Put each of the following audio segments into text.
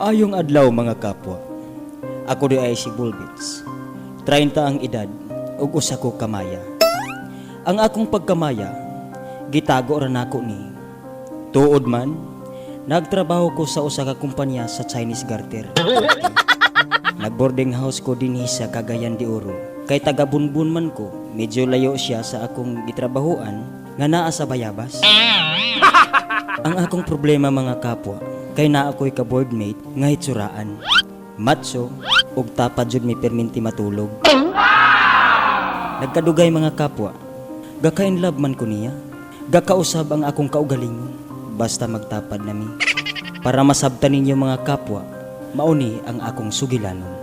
Maayong adlaw, mga kapwa. Ako diay si Bulbits. 30 ang edad ug usa ko kamaya. Ang akong pagkamaya gitago ra nako ni. Tuod man, nagtrabaho ko sa usa ka kumpanya sa Chinese Garter. Nag-boarding house ko dinhi sa Cagayan de Oro. Kay taga Bunbun man ko, medyo layo siya sa akong gitrabahoan nga naa sa Bayabas. Ang akong problema, mga kapwa, kay naa ko'y ka-boardmate nga hitsuraan. Matso, ug tapad jud mi perminti matulog. Nagkadugay, mga kapwa, gaka-in love man ko niya. Gakausab ang akong kaugalingon, basta magtapad nami. Para masabtan ninyo, mga kapwa, mauni ang akong sugilanon.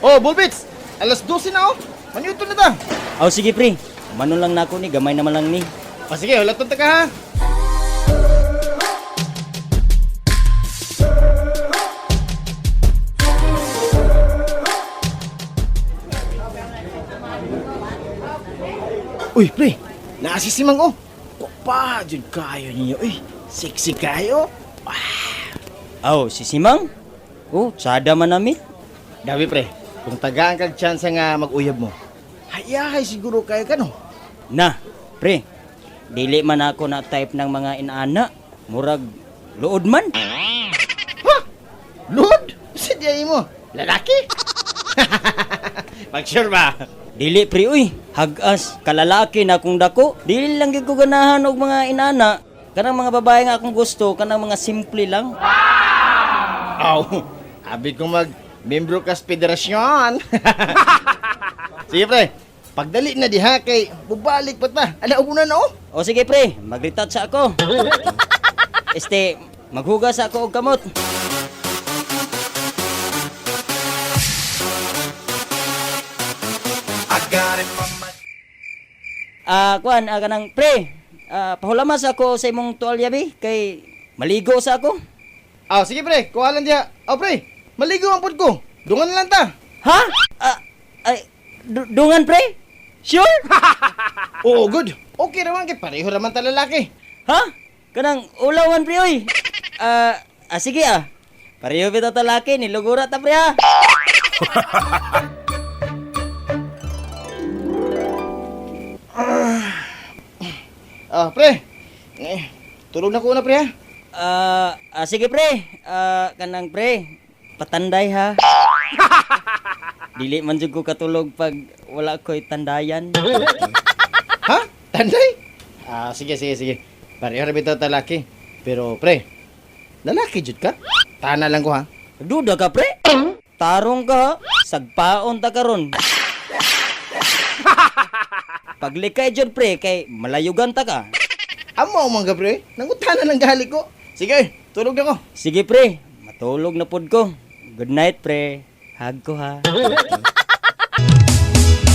Oh, Bulbits! Alas 12 na oh. Manyuto na ta. Aw sige pre, manon lang nako ni, gamay naman lang ni. O sige, hulaton ta ka ha. Uy, pre. Naa si si Mang oh. Kupa, jud kayo niyo. Uy, sexy kayo. Aw, si Simang? Oh, tsada man nami. Gabi pre, kung tagaan kag chance nga mag-uyab mo, hayahay siguro kayo ka no. Na, pre, dili man ako na type ng mga inaana. Murag, luod man. Ha? Lord? Sa diay mo? Lalaki? Mag-sure ba? Dili pre uy, hagas, kalalaki na akong dako. Dili lang gyud ko ganahan og mga inana. Kanang mga babae nga akong gusto, kanang mga simple lang. Aw, abi ko mag membro kas federasyon. Sige pre, pagdali na diha kay bubalik pa ta. Ala una na oh. O sige pre, magretouch ako. Este, maghugas ako og kamot. Ah, kuan, kanang pre, pahulamas ako sa imong tuwalya bi kay maligo sa ako. Aw, sige pre, kuha lang diha. Aw pre, maligo ang pud ko. Dungan na lang ta. Ha? Ah, ay, dungan pre? Sure? Oo, good. Okay raman kay pareho raman ta lalaki. Ha? Kanang ulawan pre oy. Sige ah. Pareho bitaw ta laki ni lugura ta pre ha. Ah, pre. Eh, tulog na ko na pre ha. Sige pre. Kanang pre, patanday ha. Dili man jud ko katulog pag wala ko'y tandayan. Ha? Tanday? Ah, sige, sige, sige. Pareho ra bitaw ta laki. Pero pre, lalaki jud ka? Tana lang ko ha. Duda ka pre? Tarong ka ha? Sagpaon ta karon. Paglikay jud pre kay malayugan ta ka. Amo man ka pre, nangutana lang gali ko. Sige, tulog na ko. Sige pre, matulog na pod ko. Good night pre. Hug ko ha.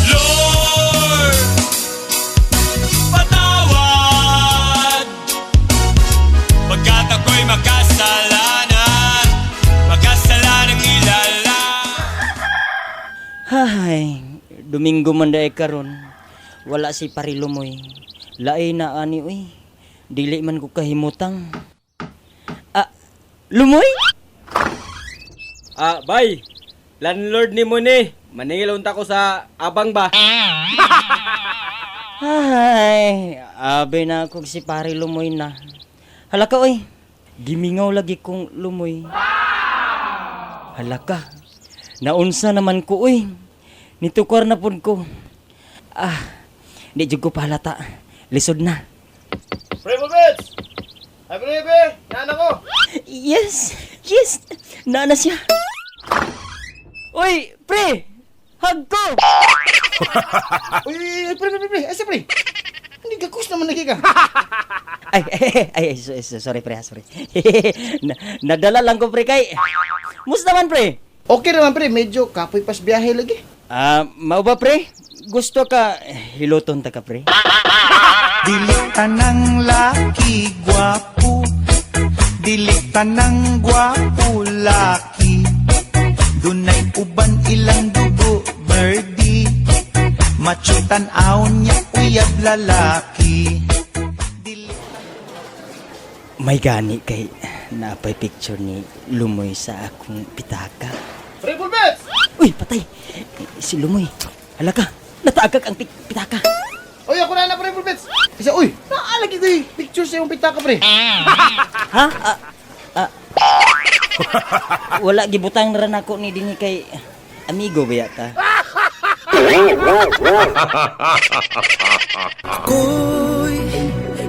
Lord, patawad pagkat ako'y makasalanan, makasalanang ilala. Hay, Domingo man dae karon. Wala si Parilumoy. Lain na ani uy. Dili man ko kahimutang. Ah, Lumoy? Ah, bay. Landlord ni mo ni. Maningil unta ko sa abang ba? Hay, abe na ako si Pare Lumoy na. Hala ka oy. Gimingaw lagi kong Lumoy. Hala ka. Naunsa naman ko oy. Nitukar na pud ko. Ah, di jud ko pahalata. Lisod na. Pre Bobets! Ay pre, pre, nana ko. Yes! Yes! Naana siya. Uy, pre! Hug ko! Uy, uy, uy, pre, pre, pre, asa pre? Hindi ka kus naman lagi ka. Ay, ay, ay, ay, sorry pre, ha, sorry. Nadala lang ko pre kay. Musta man pre? Okay naman pre, medyo kapoy pas biyahe lagi. Ah, mao ba pre? Gusto ka hiluton ta ka pre? Dili tanang laki gwapo, dili tanang gwapo laki. Dunay uban ilang dugo birdie. Macho tan-aw niya, uyab lalaki. Dili May gani kay naapay picture ni Lumoy sa akong pitaka. Pre Bulbets! Uy, patay! Si Lumoy. Hala ka, nataagag ang pitaka. Uy, ako na na, pre Bulbets! Isa, uy, naalagi ko yung picture sa iyong pitaka, pre. Ha? Ah, ah. Wala, gibutang na rin ako ni dinhi kay amigo ba yata? Ako'y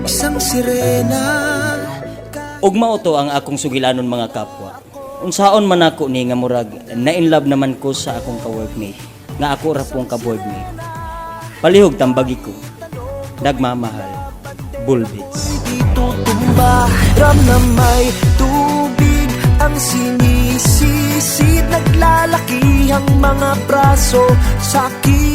isang sirena. Ug mao to ang akong sugilanon, mga kapwa. Unsaon man ako ni nga murag na in love naman ko sa akong ka-workmate nga ako ra pong ka-boardmate. Palihog tambagi ko. Nagmamahal. Bullbits. Di tutumba. Ram na may tubig ang sinisisid. Naglalaki ang mga braso sa akin.